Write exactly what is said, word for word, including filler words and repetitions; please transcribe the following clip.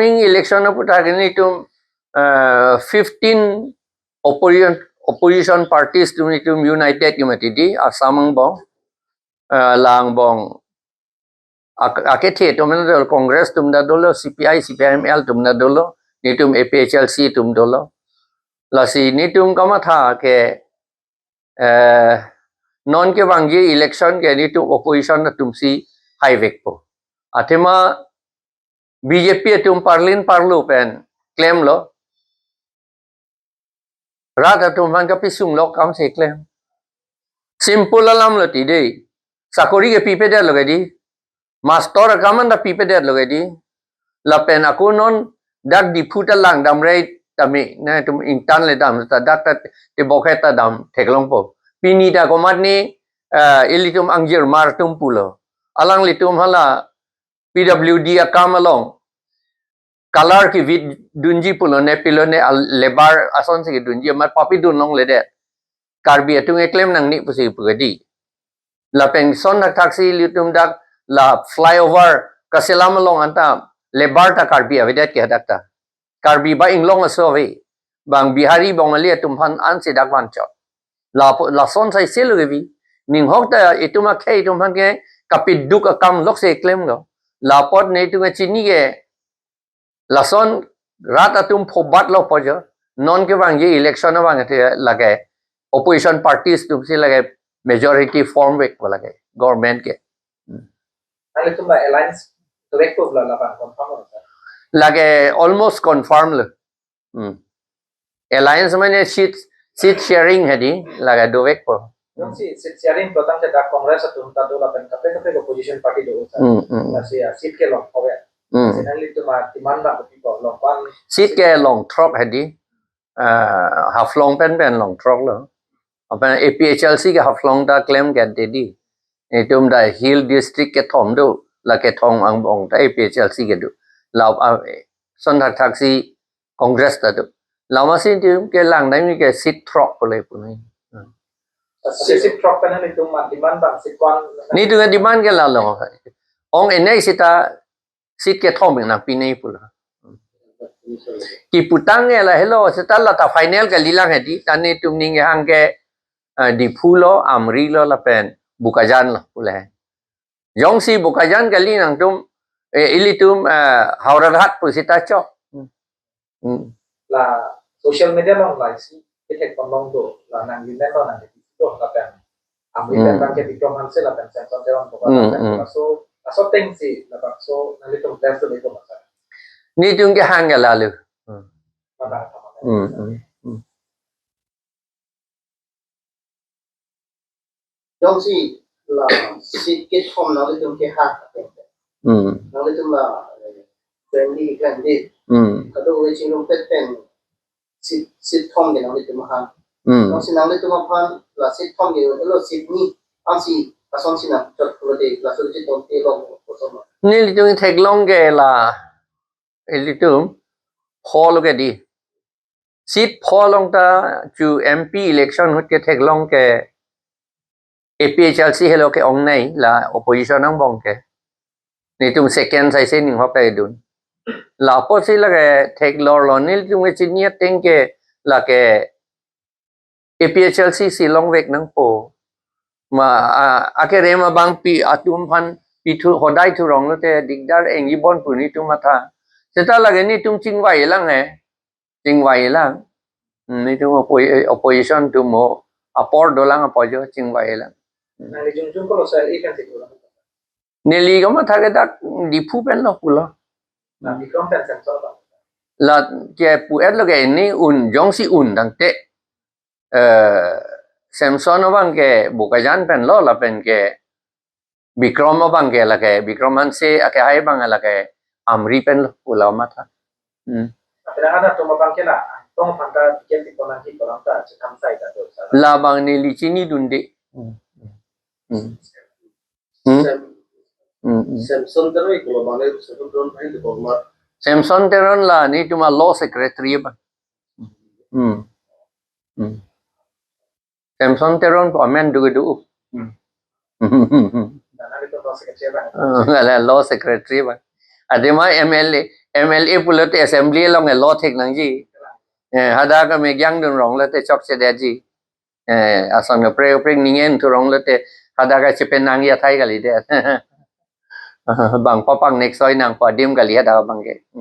Election aputhak nelitum, eh, fifteen opposition, opposition parties atum nelitum united ke mati di, Assam angbong, eh, la angbong ak-, akethe atum ta dolo, Congress atum ta dolo, C P I, C P I M L atum ta dolo, nelitum A P H L C atum dolo. Lasi nelitum kamatha ke, eh, non kevangji election ke nelitum opposition atumsi haivekpo. Athema B J P atum parlin parlo pen klemlo. Rat atum aphan kapisung lok akam si klem. Simple alam lo ti dei. Sakori ke pipedetlo ke di. Mastor akam anta pipedetlo ke di. Lapen ako non dak Diphu ta langdamre tame, nelitum ingtan le dam ta dak ta tebok he ta dam theklongpo. Pini ta komatne, eh, ilitum angjirmar atum pulo. Alanglitum hala P W D akam along color kivit dunji pulo, ne pilo ne al-, labour asonsi kidunji amat papidun longledet. Karbi atum eklem nangne pusi pu ke di. Lapen son thakthaksi ilitum dak la flyover kaselam along anta labour ta Karbi avedet ke dak ta. Karbi ba inglong aso ave. Bang Bihari Bongali atum aphan ansi dak vanchot. Lapu-, lason sai selo ke bi. Ninghok ta itum akhei atum aphan ke kapiduk akam lok si klemlo. Lapot nelitum kachini ke lason rat atum phobatlo pu jo. Non kevangji election abang te lake opposition parties atumsi lake majority formvekpo lake government ke. Nanglitum la alliance dovekpo la labang confirm lo, sir? Lake almost confirm lo. Hmm. Alliance mane seat, seat sharing hedi, lake dovekpo. Jongsi seat sharing pulo tangte dak Congress atum ta do lapen kaprek kaprek opposition party do, sir. Hmm, hmm. Lasi, ah, seat ke longthrok ya. Hmm. Lasi nanglitum ademand abang kopi ko, longpan? Seat ke longthrok hedi. Ah, Haflong pen pen longthroklo. Lapen A P H L C ke Haflong ta klem ke dedi. Itum ta Hill District kethom do, la kethom angbong ta A P H L C kedo. La, ah, son thakthaksi Congress ta do. Lama si itum ke langdamji ke seat throk pule pu nai. Seat, seat throk pen nelitum ademand abang seat one. Nelitum ademand ke lalo. Ong enai sita seat kethom nangpinei pulo. Kiputang ke lahelo, seta la ta final kalilang hedi, ta nelitum ning hang ke, eh, Diphu lo, Amri lo, lapen Bokajan lo pule. Jongsi Bokajan kali nangtum, eh, ilitum, eh, Howraghat pu seta chok. Hmm. Hmm. La social media along la isi kethek ponlong do, la nang Union lo nang Diphu lo lapen Amri, hmm, pen abang ke Bikram Hanse lapen Samson Teron pu, hmm, lapen, hmm, laso, laso atengsi labangso nanglitum plan do le ko masa? Nelitum kehang ke lalu. Hmm. Mana apa? Hmm, hmm, hmm. Jongsi la seat kethom nanglitum kehang. Hmm. Nanglitum la, eh, friendly, friendly. Hmm. Kadokave chingrumpet pen seat, seat thom ke nanglitum hang. Hmm. Jongsi nanglitum aphan la seat thom ke, elo seat ni, ansi asonsi nangchot pulote, laso chetongte long kosonlo? Nelitum theklong ke la, ilitum pho lo ke di. Seat pho along ta chu M P election ahut ke theklong ke A P H L C helo ke-ongnei la opposition angbong ke. Nelitum second saise ninghok ta idun. La apotsi lake theklonglo, nelitum kechini ateng ke lake A P H L C si longvek nangpo. Ma, a, akerem abangpi atum aphan pithu hodai thurong lote dikdar engi bon pu nelitum matha. Seta lake nelitum chingvai lang he. Chingvai lang. Hmm, nelitum oppo-, opposition atum mo apor dolang apot jo chingvai lang. Hmm. Nangli jongjong ko lo sir, ikan si pulang? Neli kamatha ke dak Diphu pen lo pulo. Na Bikram pen Samson lo? La ke pu-et lo ke ini un, jongsi un tangte, eh, Samson abang ke Bokajan pen lo lapen ke Bikram abang ke lake, Bikram Hanse akehai abang lake Amri pen lo pulo matha. Hmm. Apena ada tong abang ke la, tong aphan ta ticket di konang ki kolang ta, chethan sai ta do, sir. Labang neli chinidunde. Hmm. Hmm. Hmm. Sam-, hmm, hmm. Samson Teron, kalau mana Samson Teron, hai di Burma. Samson Teron la nelitum a-law secretary abang. Hmm. Hmm. Samson Teron pu amen do do. Hmm. Nana itu law secretary abang. Oh, ngala law secretary abang. Athema M L A, M L A pulote assembly along ke lo thek nangji. Eh, hadak ke megiang dun rong lote chokchedetji. Eh, ason ke prek prek ningen thu rong lote hadak ke chepen nangji athai kalidet. Bang papang next soi nangpo adim kali hadak abang ke.